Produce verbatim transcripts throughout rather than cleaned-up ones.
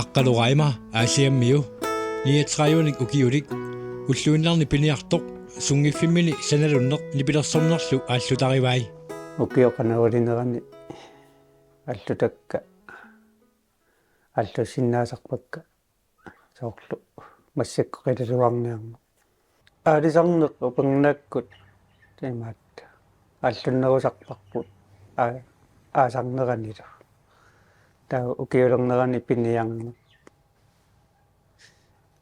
Aqqaluk Raima Aasiammiu niogtredivenik ukiulik ulluinnarni piniartoq sunngiffimmini sanalunneq nipilersornerlu aallutarivai. Ukioq qanoq ilinerani aallutakka aallussinnaasarpakka soorlu massakkut qilalugarniarneq. Aalisarneq upernaakkut imaattoq aallunnerusarparput aa-, aasarneranilu. Taava ukiulernerani piniarneq.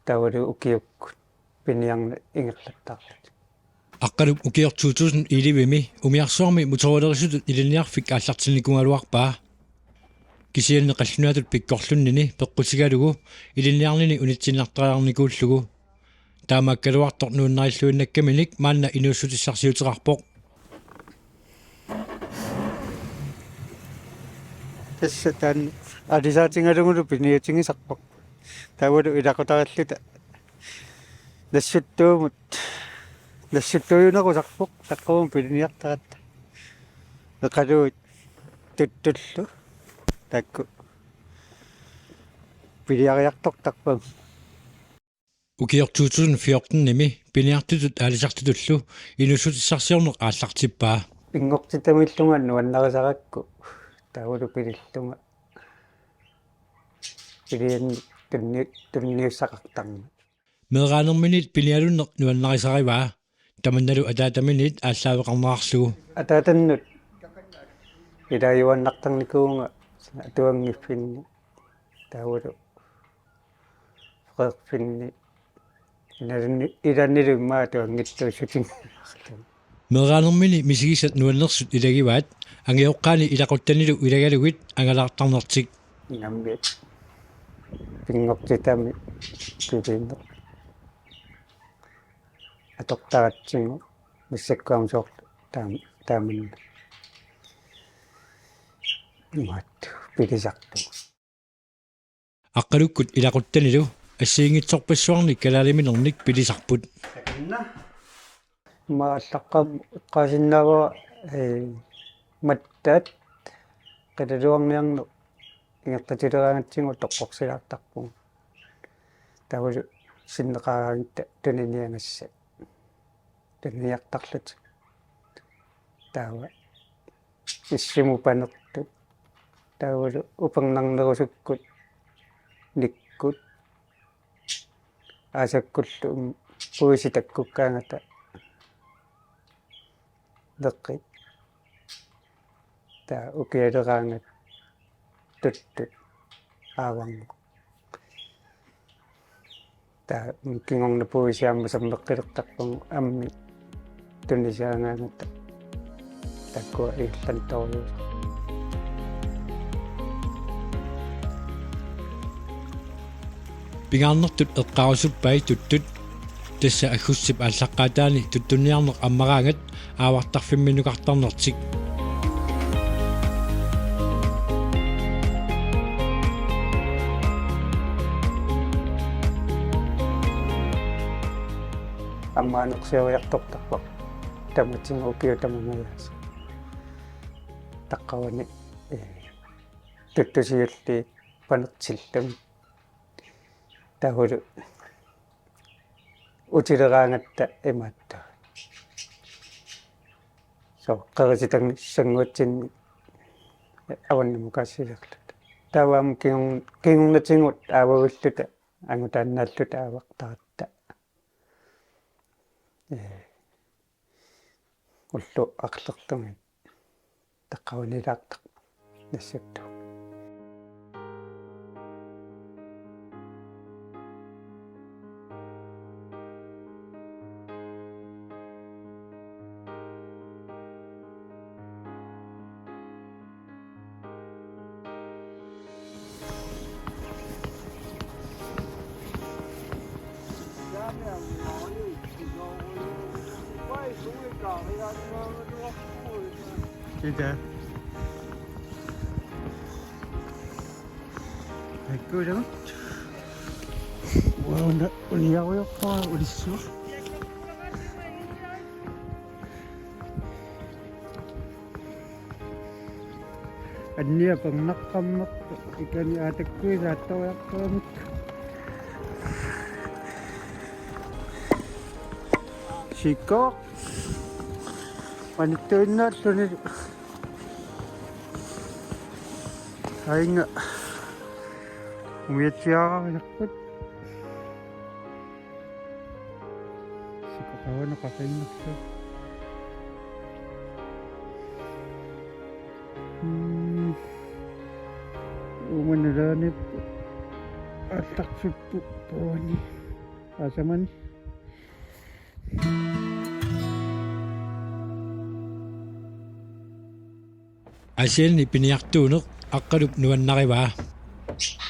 Taavalu ukiukkut piniarneq ingerlattarlutik. Aqqaluk ukioq to tusind ellevemi umiarsuarmi motoorilerisutut ilinniarfik aallartinnikuugaluarpaa. Kisianni qallunaatut pikkorlunnini peqqutigalugu ilinniarnini unitsinnartariarnikuullugu. Taamaakkaluartoq nuannarilluinnakkaminik maanna inuussutissarsiuteqarpoq. Tassa taanna aalisaatigalugulu piniutigisarpoq. Taavalu ilaqutariilluta nassuttuumut, nassuttuujunerusarpoq taqqavammi piniartaratta. Eqaluit tuttullu taakku piniariartortarpagut. Ukioq to tusind fjortenimi piniartutut aalisartutullu inuussutissarsiorneq aallartippaa. Pinngortitamilluunniit nuannarisarakku taavalu pilillunga ilianni tunni-, tunniussaqartarmat. Meeraanerminit pinialunneq nuannarisarivaa, tamannalu ataataminit aallaaveqarnerarlugu. Ataatannut ilaajuaannartarnikuuvunga atuanngiffinni taavalu peqerfinni ilanni-, ilannilu immaqa atuanngitsuussutigigaluarlugu. Meeraanermini misigisat nuannersut ilagivaat, angajoqqaani ilaquttanilu ilagalugit angalaartarnertik. Ingammik pinngortitami pilinneq atortaratsigu massakkut aamma soorlu taam-, taamanna. Imaattoq pilisarlugu. Aqqalukkut ilaquttanilu assigiinngitsorpassuarnik kalaaliminernik pilisarput. Takanna. Immaqa allaqqammut eqqaasinnaavara, ee, mattaat qilalugarniarneq ingerlatileraangatsigu toqqorsilaartarpugut. Taavalu sinneqaraangatta tuniniagassat. Tuniniartarlutik. Taava issimut panertut. Taavalu upernarnerusukkut nikkut. Aasakkullu puisit takkukkaangata neqit. Taava ukialeraangat tuttut aavarnguaq. Taava kingorna puisi aamma sammeqqilertarpagut ammit tunisaagaangatta. Taakkua illantorujuusut. Pingaarnertut eqqaarusuppai tuttut. Tassa aggustip aallaqqaataani tuttunniarneq ammaraangat aavartarfimminukartarnertik. Ammaanersioriartortarpoq tamatigut ukiut tamangajaasa. Taqqavani, ee, tuttusiulli panertillugit. Taavalu utileraangatta imaattoq. Soorlu qerititannguatsinni avannamukaasilerluta. Taava aamma kingun-, kingornatigut aavavilluta angutaannaalluta aavartaratta. Ee, ullut aqerlertumik taqqavanilaartarpoq nassuttuuq. Kita. Aku dah. Wah, nak uniarujoqpara ulissuaq. Annia pernaqqammerpoq ikani aatakkuilaattoriartoramik. Siikkoq. Manittuinnaalluni. Ainga. Umiatsiaarariarput. Sikoqavanaqaqinnarlu. Mm. Umanalaanip aallartippu puani. Asamani. Aasianni piniartuuneq Aqqalup nuannarivaa.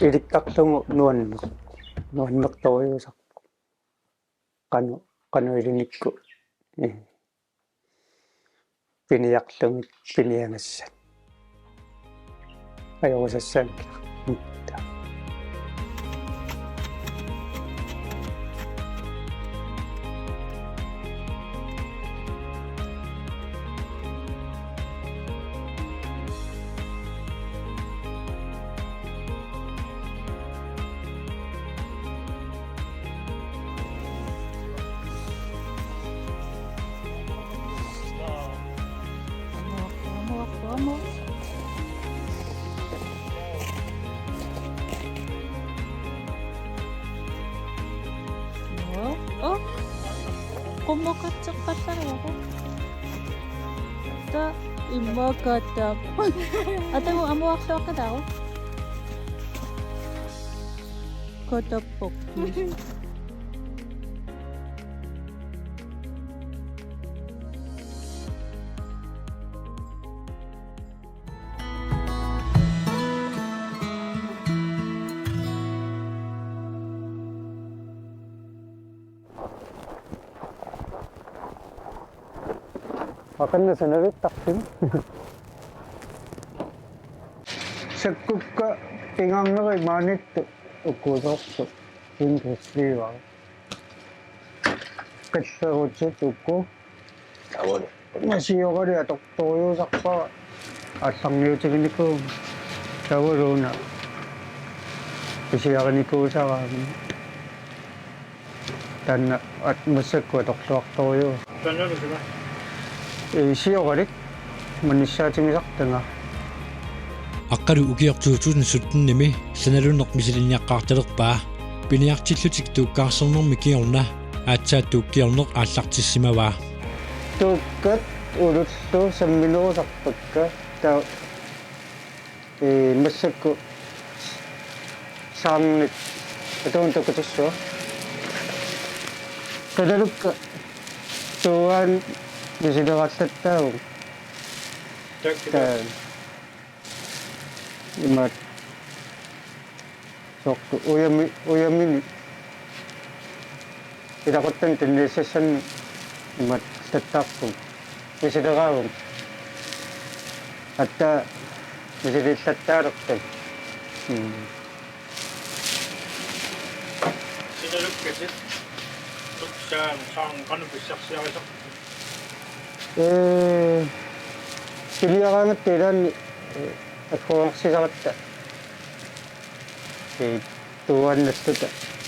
Ilikkarlugu nuanneq. Nuannertorujuusarpoq. Qanoq, qanoq ilinikku. Ee. Piniarlugit piniagassat. Ajorusassaanik. Aa, qummukatseqqallariaqu. Taava immaqa kaataap. Atagu amuarluaqqataaru. Kaatappoq. Aqinna sanavittarpin. Sakkukka pingaarnerit maaniittut ukuusoortut industri var. Qillerutit uku. Taavalu. Masioqali atortorujuusarpara aallarniutiginikuuvoq. Taavalu una pisiarinikuusaraami. Taanna at-, massakkut atorluartorujuuvoq. Taannalu suna? Ee, sioqalik. Manissaatigisartanga. Aqqalu ukioq to tusind syttenimi sanalunneq misiliiniaqqaartalerpaa. Piniartillutik tuukkaarsernermi kingorna aatsaat tuukkiorneq aallartissimavaa. Tuukkat ulullu samminerusarpakka taava, ee, massakkut saarnit atuun takutissuaq. Qilalukka tuugaan misilerallattaavunga. Taava. Imaat soorlu ujami-, ujamini ilaquttani tunniussassanni imaat allattaarpunga. Misileraavunga. Aatsaat misiliillattaalerpunga. Mm. Sinalukkatit. Tuksaan saang qanoq pissarsiarisarpit? Ee, piniaraangatta ilaanni, ee, agguarsisaratta. Ee, tuuannalluta.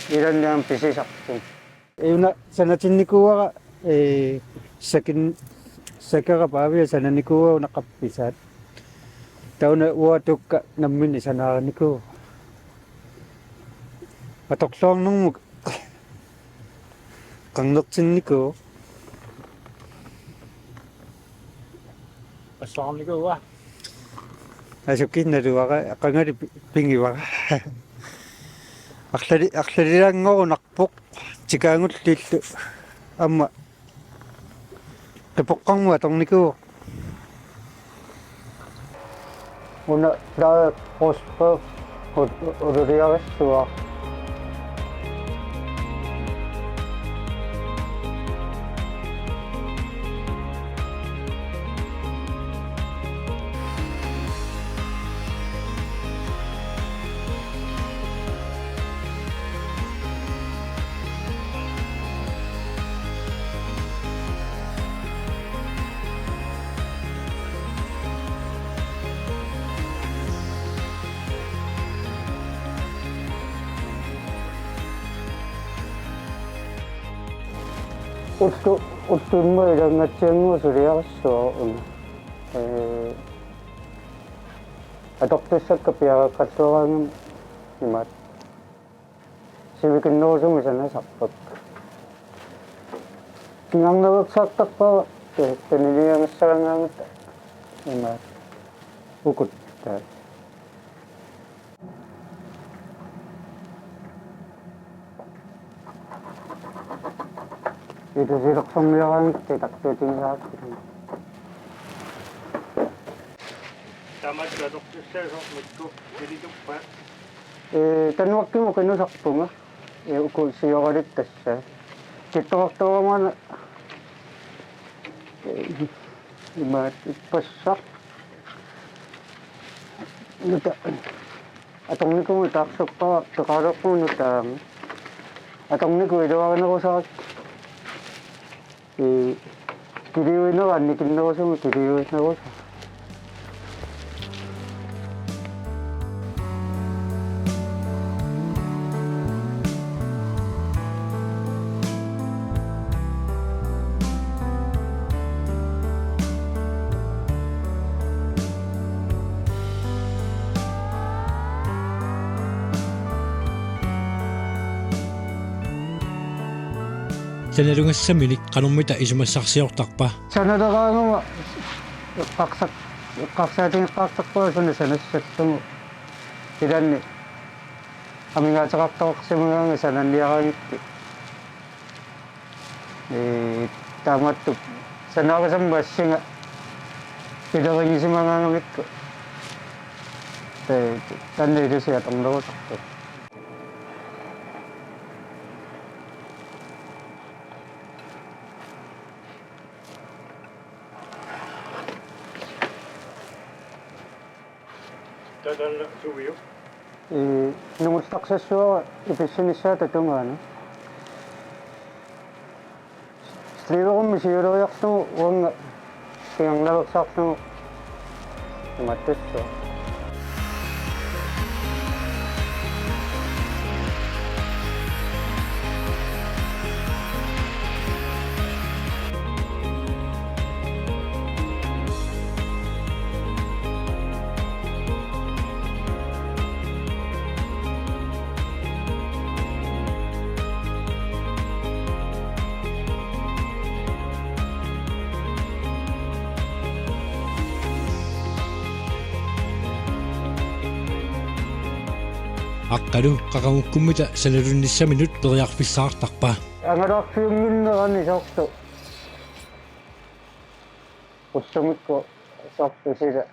Ilaanni aamma pisisarpunga. Ee, una sanatinnikuuara, ee, sakin-, sakera paavia sananikuuara una qappisaat. Taava una uanga tuukkat namminneq sanaarinikuuara. Atorluarnermut qernertinnikuuvoq. Assaarnikuuara. Asukiinnaluara, qangali pi-, pigivara. Arlali-, arlalilanngorunarpoq, tikaangullillu. Aamma qipoqqarmut atornikuuvoq. Una Frederik Rosberg ut-, ululiarissuaq. Ullu-, ulluinnaq ilanngatsiannguaq suliarissuaq una. Ee, atortussakka piareeqqalluaraangamik imaattoq sivikinnerusumik sanasarpakka. Pingaarnerusartarpara, ee, tuniniagassaagaangatta imaattoq ukut taava. Itusilersorniaraangatta tartuutigisarakkit. Tamatta atortussaasut mikku ilituppaat. Ee, Danmarkimut qinusarpunga. Ee, uku sioralittassat. Kittorartuarmaana, ee, imaattoq ippassaq. Nuta. Atornikuuvoq taarserpara peqalerpugut nutaamik. Atornikuuvoq iluarinerusarakkit. Ee, kiliuinera annikinnerusumik kiliuinnerusarakkit. Sanalugassaminik qanormita isumassarsiortarpa? Sanaleraangama eqqarsaq-, eqqarsaatigeqqaartarpara suna sanassallugu. Ilaanni amigaateqartoqarsimagaangat sananiaraangakkit. Ee, taamatut sanaarusammat assinga pilerigisimagaangamikku. Ee, taanna ilusiatornerusarput. Tatanna suviu? Ee, nungullarsassavara ipissinissaatta tungaanut. Sliverummi siuleriarlugu uanga pingaarnerusarlugu imaattussooq. Aqqalu qaqugukkummita sanalunnissaminnut periarfissaqartarpa? Angalaarfiunnginnerani soorlu ullumikkut soorlu sila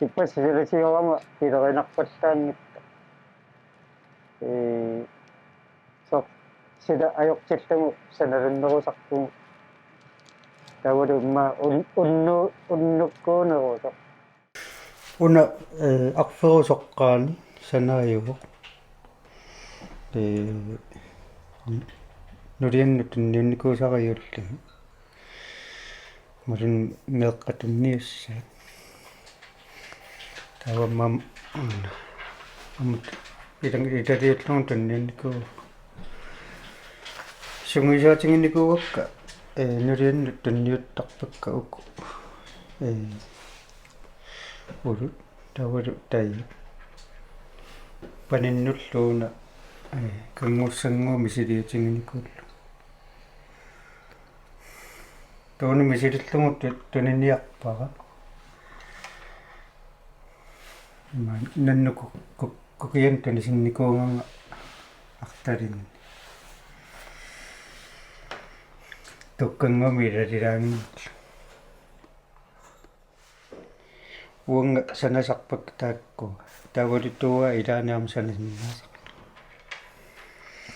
ippassaq silasiorama pilerinarpallaanngitsoq. Ee, soorlu sila ajortillugu sanalunnerusarpugut. Taavalu immaqa un-, unnu-, unnukkuunerusoq. Una, ee, arferusoqqaani sanaajuvoq. Ee, nuliannut tunniunnikuusara juullimi. Imaluunniit meeqqat tunniussaat. Taava aamma, mm, aamma ilang-, ilaliullugu tunniunnikuuvoq. Sungiusaatiginikuuakka, ee, nuliannut tunniuttarpakka uku. Ee, ulut, taavalu taajat. Paninnullu una, ee, kanngussanngua misiliutiginikuullugu. Tuuni misilillugu tu-, tuniniarpara. Ima nannuk ku-, ku-, kukianut tunisinnikuugama artalinni. Tukkannguami ilalilaanngillu. Uanga sanasarpakka taakku. Taavalu tuua ilaanni aamma sanasinnaasarpoq.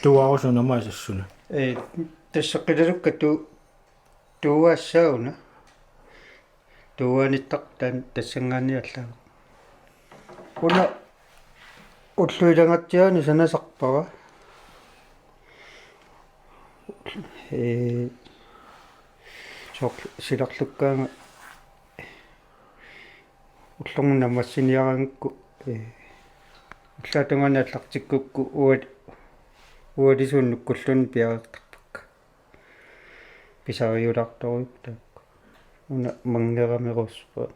Tuuarusuna aamma sassuna. Ee, tassa qilalukka tu-, tuuaassaaq una. Tuuaanittartaan tassanngaanniit allaat. Una ullup ilanngatsiaani sanasarpara. Ee, soorlu silarlukkaanga ullormut nammassiniaraangakku, ee, ullaap tungaanut aallartikkukku ual-, ualisuut nukkulluunniit piareertarpakka. Pisariulaartorujuuvoq taakku. Una manngeramiroorsuaq.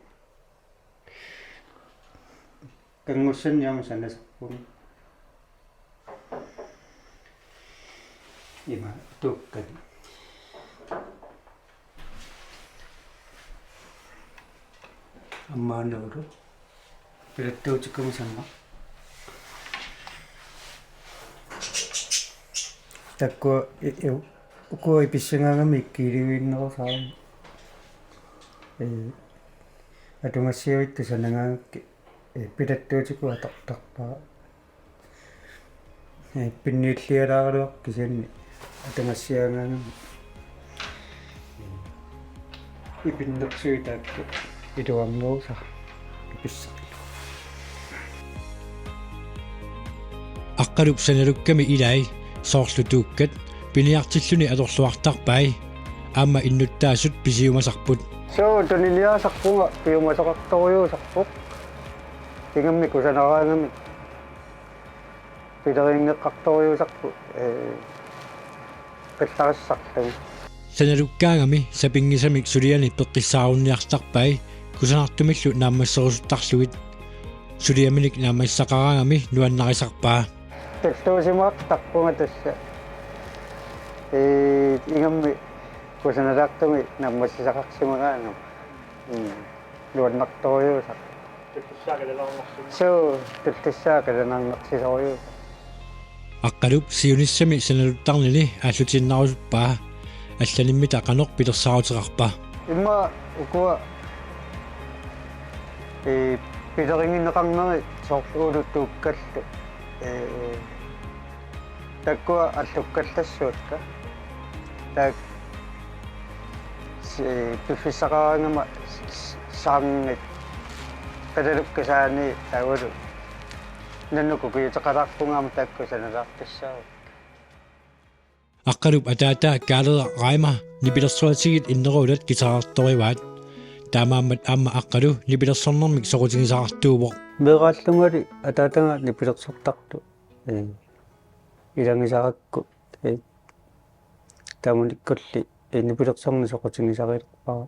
Kanngussanniarmi sanasarpunga. Ima tuukkani. Ammaannalu. Pilattuutikkumasanna. Taakku i-, i-, ukua ipissingaangamik ikiliviinnerusaarami. Ee, atugassiuittut sanagaangakkit, ee, pilattuutikut atortarpara. Ee, pinniillialaaraluarpoq kisianni atugassiaangaangamik. Ipinnersuit taakku iluarnerusara ipissarlu. Aqqalup sanalukkami ilai soorlu tuukkat piniartilluni atorluartarpai. Aamma innuttaasut pisiumasarput. Suu, tuniniaasarpunga piumasoqartorujuusarpoq. Ingammik kusanaraangamik pilerinngeqqartorujuusarput, ee, qallarissarlugit. Sanalukkaangami sapinngisamik sulianik peqqissaarunniartarpai kusanartumillu naammasserusuttarlugit. Suliaminik naammassisaqaraangami nuannarisarpaa. Tulluusimaartarpunga tassa. Ee, ingammik kusanalaartumik naammassisaqarsimagaangama. Mm. Nuannertorujuusarpoq. Tullissaa qilanaarnersi. Suu, tullissaa qilanaarnersisorujuusarpoq. Aqqalup siunissami sanaluttarnini aallutiinnarusuppaa, allanimmita qanoq pilersaaruteqarpa? Immaqa ukua, ee, pilerinnginneqarnerit soorlu ulut tuukkallu, ee, taakkua allukkallassuakka. Taakku si-, piffissaqaraangama s-, s-, saarngit qilalukkat saaniit taavalu nannuk ukiuteqalaarpunga aamma taakku sanalaartussaavakka. Aqqalup ataata Kaaleeraq Reimer nipilersuatigit inneruulat guitarertorivaat. Taamaammat aamma Aqqalu nipilersornermik soqutigisaqartuuvoq. Meeraallungali ataataga nipilersortartoq. Ee, ilagisarakku, ee, taamanikkulli, ee, nipilersorneq soqutigisarilerpara.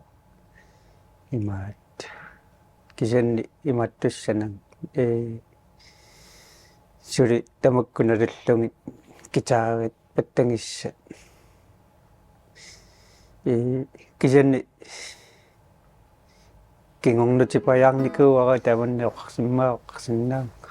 Imaat. Kisianni imaattussananga. Ee, suli tamakku nalillugit guitarit pattagissat. Ee, kisianni kingornutipajaarnikuuara tamanna oqarsimmaa oqarsinnaanga.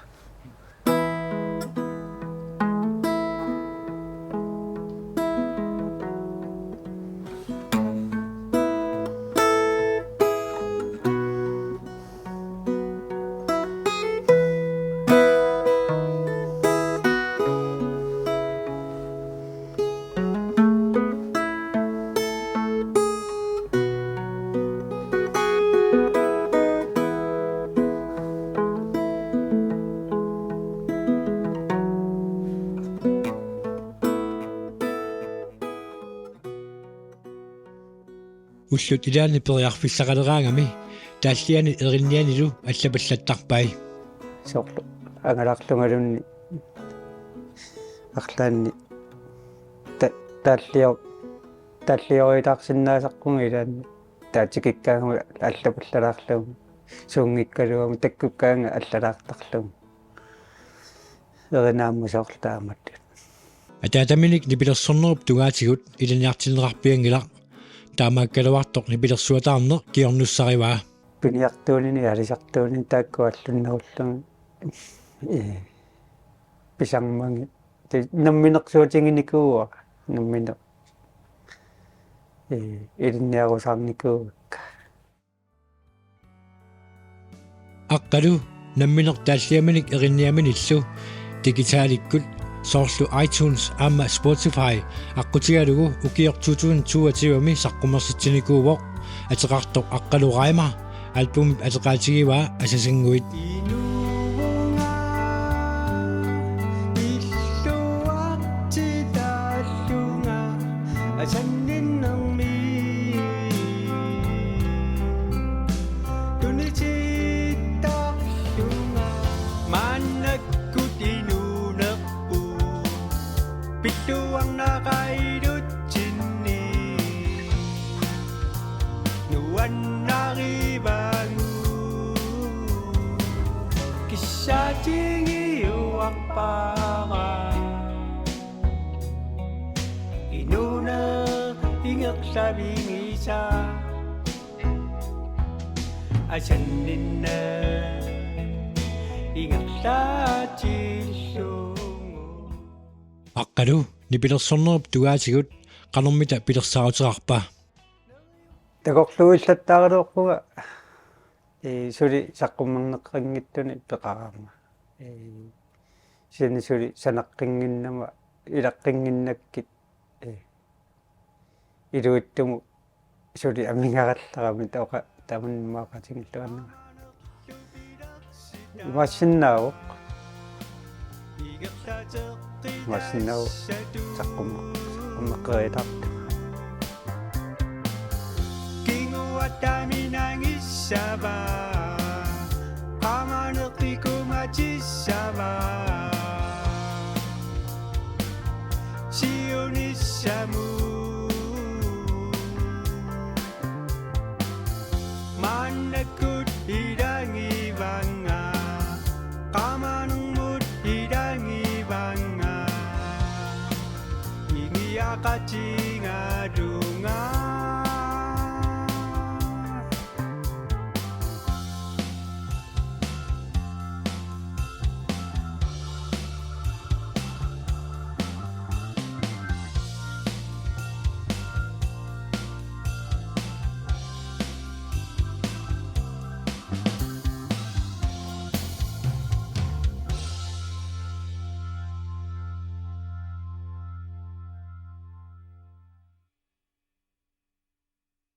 Ullut ilaanni periarfissaqaleraangami taalliani erinnianilu allapallattarpai. Soorlu angalaarlungaluunniit arlaanni ta-, taallio-, taalliorilaarsinnaasarpunga ilaanni taava tikikkaangama allapallalaarlugu suunngikkaluama takkukkaanga allalaartarlugu. Erinaammut soorlu taamatut. Ataataminik nipilersornerup tungaatigut ilinniartinneqarpianngilaq. Taamaakkaluartoq nipilersuataarneq kingornussarivaa. Piniartuunini aalisartuunini taakku allunnerullugit. Ee, pisarmagit. Te-, namminersuutiginikuuara. Nammineq. Ee, ilinniarusaarnikuuakka. Aqqalu nammineq taalliaminik erinniaminillu digitalikkut soorlu iTunes aamma Spotify aqqutigalugu ukioq to tusind toogtyve-mi saqqummersitsinikuuvoq ateqartoq Aqqalu Reimer, albumip ateqaatigivaa Asasannguit. Inuuvunga illuartitaallunga asanninnermi tunisiittarlunga maannakkut inuunerput pilluarnaqailutsinni. Taatigiuarpara inuuneq ingerlavigisa asanninneq ingerlatillugu. Aqqalu, nipilersornerup tungaatigut qanormita pilersaaruteqarpa? Takorluuillattaaraluarpunga, ee, suli saqqummerneqanngitsuni peqarama. Ee, kisianni suli sanaqqinnginnama ilaqqinnginnakkit, ee, iluitsumut suli amigarallarami taava tamanna immaqa oqaatigilluarnanga. Imaassinnaavoq. Imaassinnaavoq saqqummeq-, saqqummeqqeriataartunga. Kinguaatami nangissavaa, qamaneq ikumatissavaa, siunissamut. Maannakkut ilagivannga, qamanermut ilagivannga, ingiaqatigalunga.